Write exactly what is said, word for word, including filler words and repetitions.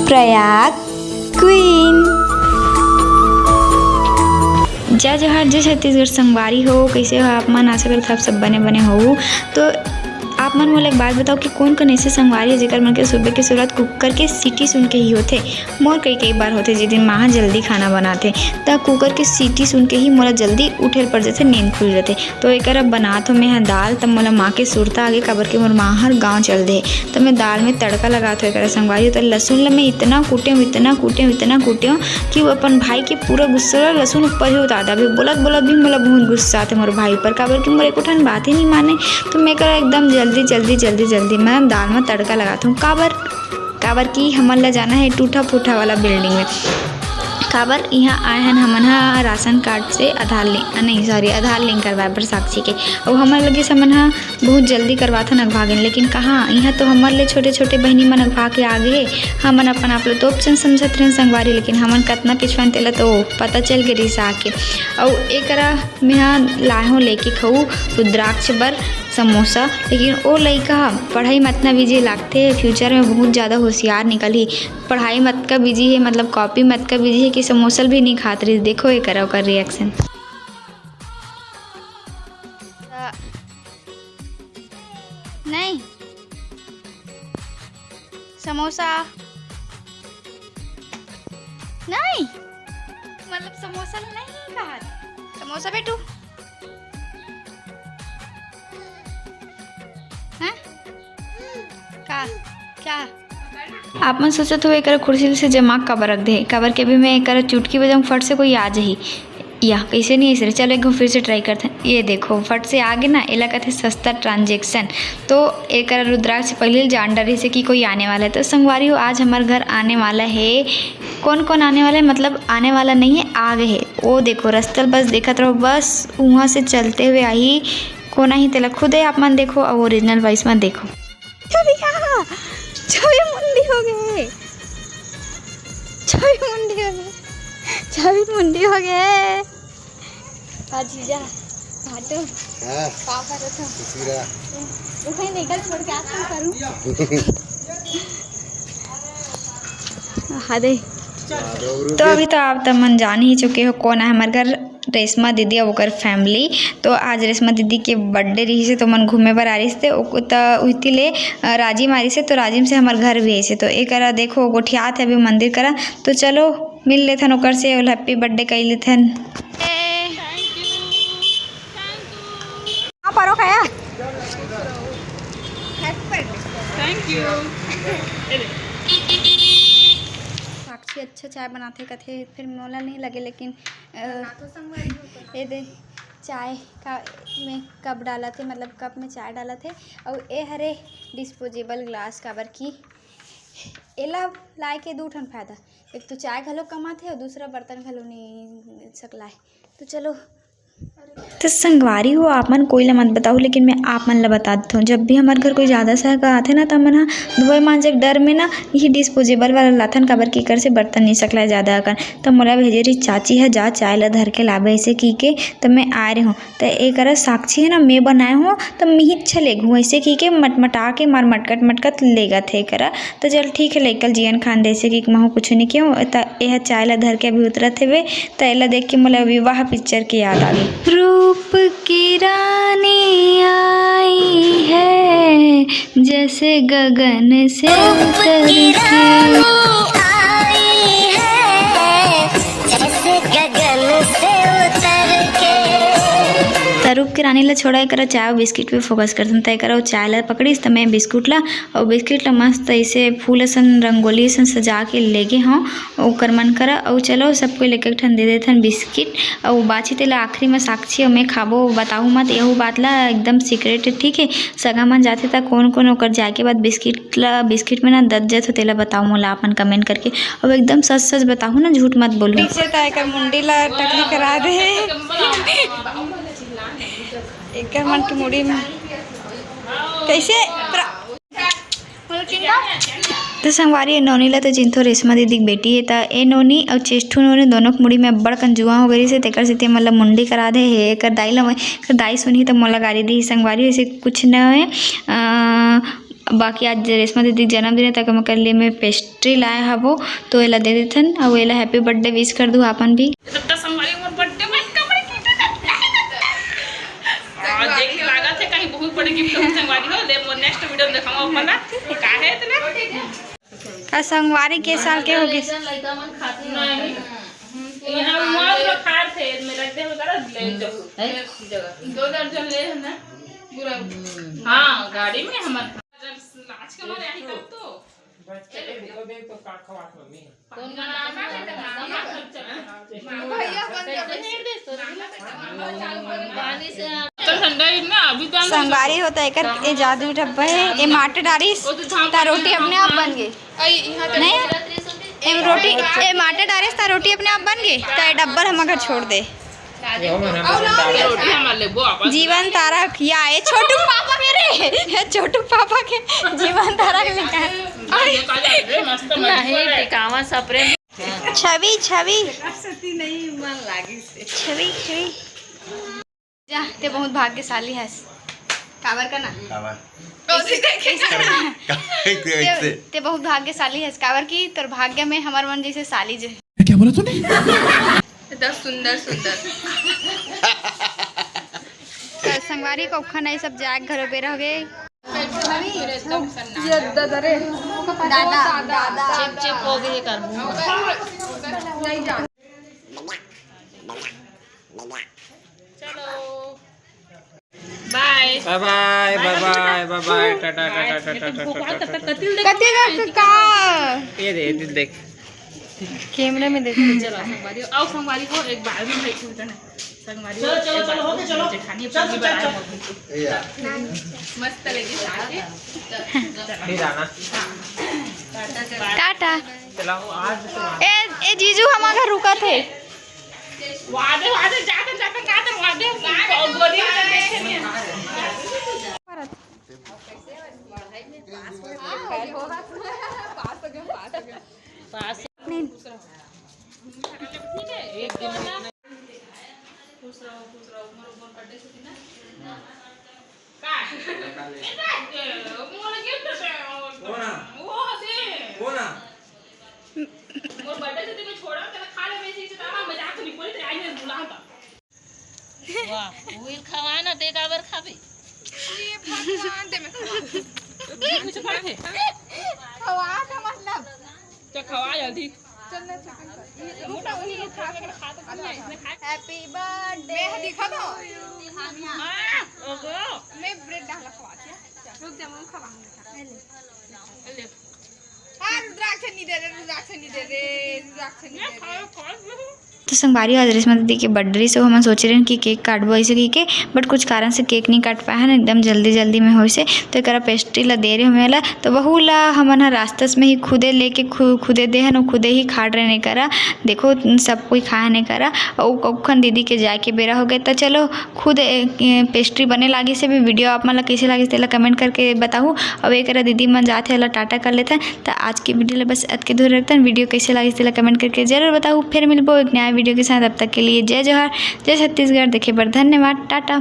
Prayag queen. जय जोहार, जय छत्तीसगढ़ संगवारी हो, कइसे हो आप मन? आशा करत हव आप सब बने बने हो। तो आप मन मोला एक बात बताओ कि कोन कोन ऐसे संगवारी हे जेकर मन के सुबह के शुरुआत कुकर के सीटी सुन के ही होथे? मोर कई कई बार होथे, जे दिन माँ ह जल्दी खाना बनाथे त कुकर के सीटी सुन के ही मोला जल्दी उठे ल पड़ जथे, नींद खुल जथे। तो एकर अब बनात हो मैं ह दाल, तब मोला माँ के सुरता आगे, काबर के मोर माँ हर गाँव चल दे। त मैं दाल में तड़का लगात हो एकर संगवारी हो। त लहसुन ल मैं इतना कूटे हूँ, इतना कूटे हूँ, इतना कूटे हूँ कि वो अपन भाई के पूरा गुस्सा ल लहसुन ऊपर ही उतार दे। अभी बोलत बोलत भी मोला बहुत गुस्सा आथे मोर भाई पर, काबर कि मोर एको ठन बात ही नहीं माने। तो मैं एकर एकदम जल्दी जल्दी जल्दी जल्दी मैं दाल में तड़का लगात हूँ। काबर काबर कि हमन ला जाना है टूटा फूटा वाला बिल्डिंग में। काबर इहाँ आए हन हमन ह राशन कार्ड से आधार लिंक, अ, नहीं, सॉरी, आधार लिंक करवाए बर साक्षी के। अउ हमर लगे से हमन ह बहुत जल्दी करवाथन अगभा गेन, लेकिन कहाँ, इहाँ तो हमर ले छोटे छोटे बहिनी मन अगभा के आ गे हे। हमन अपन आप ल तोप चन समझत रहन संगवारी, लेकिन हमन कतना पिछवान तेला तो पता चल गे रिहिस आके। अउ एकरा मेहा लाए हों लेके खऊ रुद्राक्ष बर समोसा, लेकिन ओ लइका ह पढ़ाई म अतना बिजी लागथे, फ्यूचर में बहुत ज्यादा होशियार निकलही। पढ़ाई म अतका बिजी हे, मतलब कॉपी म अतका बिजी हे कि समोसा ल भी नहीं खात रहिस। देखो एकर ओकर रिएक्शन। नहीं, समोसा नहीं, मतलब समोसा नहीं खात। समोसा बेटू, हैं? का? क्या? आप मन सोचत हो एकर कुर्सी से जमा काबर रख दे, काबर के अभी मैं एकर चुटकी बजाऊं, फट से कोई आ जाही। या, कइसे नहीं अइसे रे? चलो, एक घो फिर से ट्राई करते हैं। ये देखो, फट से आ गे ना, एला कथे सस्ता ट्रांजैक्शन। तो एकर रुद्राक्ष पहले ही जान डरिस हे कि कोई आने वाला है। तो संगवारी हो, आज हमर घर आने वाला है। कौन कौन आने वाला है? मतलब, आने वाला नहीं है, आ गए है। ओ देखो, रस्ता ल बस देखत रहो, बस उहाँ से चलते हुए आही। कोन आही, तेला खुदे आप मन देखो, अउ ओरिजिनल वॉइस में देखो। छवि कहाँ? छवि मुंडी हो गए, छवि मुंडी हो गए, छवि मुंडी हो गए। आ जीजा, भाटो, हाँ। का करत हो? खुशी रहा। रुको, नहीं, कल छोड़ के आज कल करूँ। हाँ दे। तो अभी तो आप तमन जान ही चुके हो कोन आय हमर घर, रेशमा दीदी अउ ओकर फैमिली। तो आज रेशमा दीदी के बर्थडे रहिस हे, तो मन घूमे बर आ रहिस हे, त उहिती ले, अ, राजिम आ रहिस हे, तो राजिम से हमर घर भी आइस हे। तो एकरा देखो, गोठियात हे अभी मंदिर करा। तो चलो, मिल लेथन ओकर से, ओला हैप्पी बर्थडे कहि लेथन। हाँ, परो खाया। Thank you। साक्षी अच्छा चाय बनाथे कथे, फिर मोला नहीं लगे, लेकिन, अ, ये दे चाय का में कप डालत हे, मतलब कप में चाय डालत हे। अउ ए हरे disposable glass, काबर की एला लाए के दू ठन फायदा, एक तो चाय घलो कमाथे अउ दूसरा बर्तन घलो नहीं सकलाए। तो चलो। तो संगवारी हो, आप मन कोई ला मत बताओ, लेकिन मैं आप मन ला बता देथव, जब भी हमर घर कोई ज्यादा सहगा आथे ना, त हमन ह धोए मांजे के डर में ना यही disposable वाला लाथन, काबर कि एकर से बर्तन नहीं सकलाए ज्यादा अकन। त मोला भेजे रही चाची ह, "जा चाय ला धर के लाबे," ऐसे की के, त मैं आए रहूं। त एकरा साक्षी है ना, मैं बनाए हो, त मिहिच ले घू, ऐसे की के मटमटा के मार मटकत मटकत लेगत हे एकरा। त चल ठीक है, लइका ल जियन खान दे, ऐसे की महू कुछ नहीं केहूं। त एह चाय ला धर के अभी उतरत हेवे, त एला देख के मोला विवाह पिक्चर के याद आ गई। रूप की रानी आई है जैसे गगन से उतर के। त रूप के रानी ला छोड़ा, एकरा चाय अउ बिस्किट पे फोकस करथन। त एकरा अउ चाय ला पकड़िस, त मैं बिस्कुट ला, अउ बिस्किट ला मस्त ऐसे फूल असन, रंगोली असन सजा के लेगे हंव ओकर मन करा। अउ चलो, सबको एक एक ठन दे देथन बिस्किट। अउ बाची तेला आखिरी में साक्षी अउ मैं खाबो, बताहू मत, यहू बात ला एकदम सीक्रेट है, ठीक है? सगा मन जाथे त कोन कोन ओकर जाए के बाद बिस्किट ला, बिस्किट में ना दत जत हो, तेला बताओ मोला अपन कमेंट करके। अब एकदम सच सच बताहू ना, झूठ मत बोलू। पीछे त एकर मुंडी ला टकली करा दे। एकर मन के मुड़ी में कैसे प्र-, तो संगवारी, ए नोनी ला तो चिंथो, रेशमा दीदी के बेटी है, त ए नोनी अउ चेष्ठू नोनी दोनों के मुड़ी में बड़कन जुआ हो गई से, तेकर सेती मतलब मुंडी करा दे हे। एकर दाई ला, एकर दाई सुनही त मोला गारी दी। संगवारी, ऐसे कुछ न है। अ, बाकी आज रेशमा दीदी के जन्मदिन हे, त ओकर लिए मैं pastry लाए हवो, तो एला दे देथन, अउ एला happy birthday wish कर दू आपन भी। तो संगवारी, मोर birthday में कमरे की हाँ, देख के लागत हे कहीं बहुत बड़े gift हो संगवारी हो। ले, मोर next video में देखाऊँ अपन ला, का हे इतना। का संगवारी के साल के हो गे? नहीं। यहाँ वहाँ जो खार थे, मेरा दे वगैरह ले जाओ। हैं? दो दर्जन ले है ना, पूरा। हाँ, गाड़ी में हमारे। आज के हमारे यहीं तक तो। बच्चे को दे तो का खवात मम्मी। कौन गाना? भैया बन जा। पानी से चल ठंडा ही ना, अभी तो हम संगवारी हो त एकर ए जादू डब्बा हे, ए माटे डारिस, त रोटी अपने आप बन गे। नहीं, ए रोटी, ए माटे डारिस, त रोटी अपने आप बन गे, त ए डब्बा हमर घर छोड़ दे। रोटी हमार लेबो अपन। जीवन तारा खिया, ए छोटू पापा के रे, ए छोटू पापा के, जीवन तारा के लेकर। मस्त मस्त नहीं, है। टिकावा सपरे। छवि, छवि। सती नहीं मन लागिस। छवि, छवि। जा, ते बहुत भाग्यशाली हस। काबर का ना? काबर? कौन सी देखे? काबर? काबर? ते, ते बहुत भाग्यशाली हस, काबर कि तोर भाग्य में हमर मन जैसे साली जे। क्या बोला तूने? एकदम सुंदर, सुंदर। त संगवारी को खाना ये सब जाग घरो बेरा हो गए। ये दादा रे। दादा, दादा। चिप चिप हो गई कर मुंह। चलो। बाय। बाय बाय, बाय बाय, बाय बाय, टाटा, टाटा, टाटा, टाटा, टाटा। कति देख का? ये दे, ये देख। कैमरे में देखो। चलो, संगवारी, आओ संगवारी को एक बार में भाई खुल जाना। संगवारी चलो, चलो, चलो, हो गया, चलो। जेठानी चल, अपनी चल, चल, बनाए चल। मस्त लगी साथ। फिर आना। टाटा। चलाओ, आज तो ए, ए जीजू, हमार घर रुका थे। वादे, वादे, जाते, जाते, जाते, वादे, गोली में देखे नहीं। पास हो गया, पास हो गया। पास। नहीं। खुश रहो, खुश रहो, मोर, मोर birthday छुट्टी ना। का? ए, का? ए, मोर gift दे, वो ना। वो दे। वो ना। मोर birthday छुट्टी में छोड़ा, तेरा खा ले, मैं इसे इसे तारा मजाक नहीं बोली, तेरे आई ने बुला था। वाह, उइल खवा ना, ते काबर खाबे? ये भगवान दे में खवा। कुछ खाथे? खवा का मतलब? तो खवा जल्दी। चल ना, चल, चल। ये मोटा उइल खा के खा तो नहीं, इसने खा। Happy birthday मैं दिखा दो। To you। हाँ, ओगो। मैं bread डाला खवा दिया। रुक जा, मैं खवा। ले। हाँ, रुद्राक्ष नहीं दे रे, रुद्राक्ष नहीं दे रे, रुद्राक्ष नहीं दे रे। तो संगवारी, आज रेशमा दीदी के birthday रहिस, हमन सोचे रहेन कि cake काटबो ऐसे कहिके, but कुछ कारण से cake नहीं काट पाए हन, एकदम जल्दी जल्दी में होइसे। तो एकरा pastry ला दे रहे हमें ला, तो वहू ला हमन ह रास्ता में ही खुदे लेके खु-, खुदे दे हन, खुदे ही खा रहे ने करा। देखो, सब कोई खाए ने करा, अउ ओखन दीदी के जाए के बेरा हो गए। तो चलो, खुद ए, ए, pastry बने लागिस हे भी। Video आप मन ला कइसे लागिस तेला comment करके बताहू। अब एकरा दीदी मन जात हे, एला टाटा कर लेथन। त आज के video ला बस अतके दूर रखथन। Video कइसे लागिस तेला comment करके जरूर बताहू। फिर मिलबो एक नया video के साथ। तब तक के लिए जय जोहार, जय छत्तीसगढ़। देखे बर धन्यवाद, टाटा।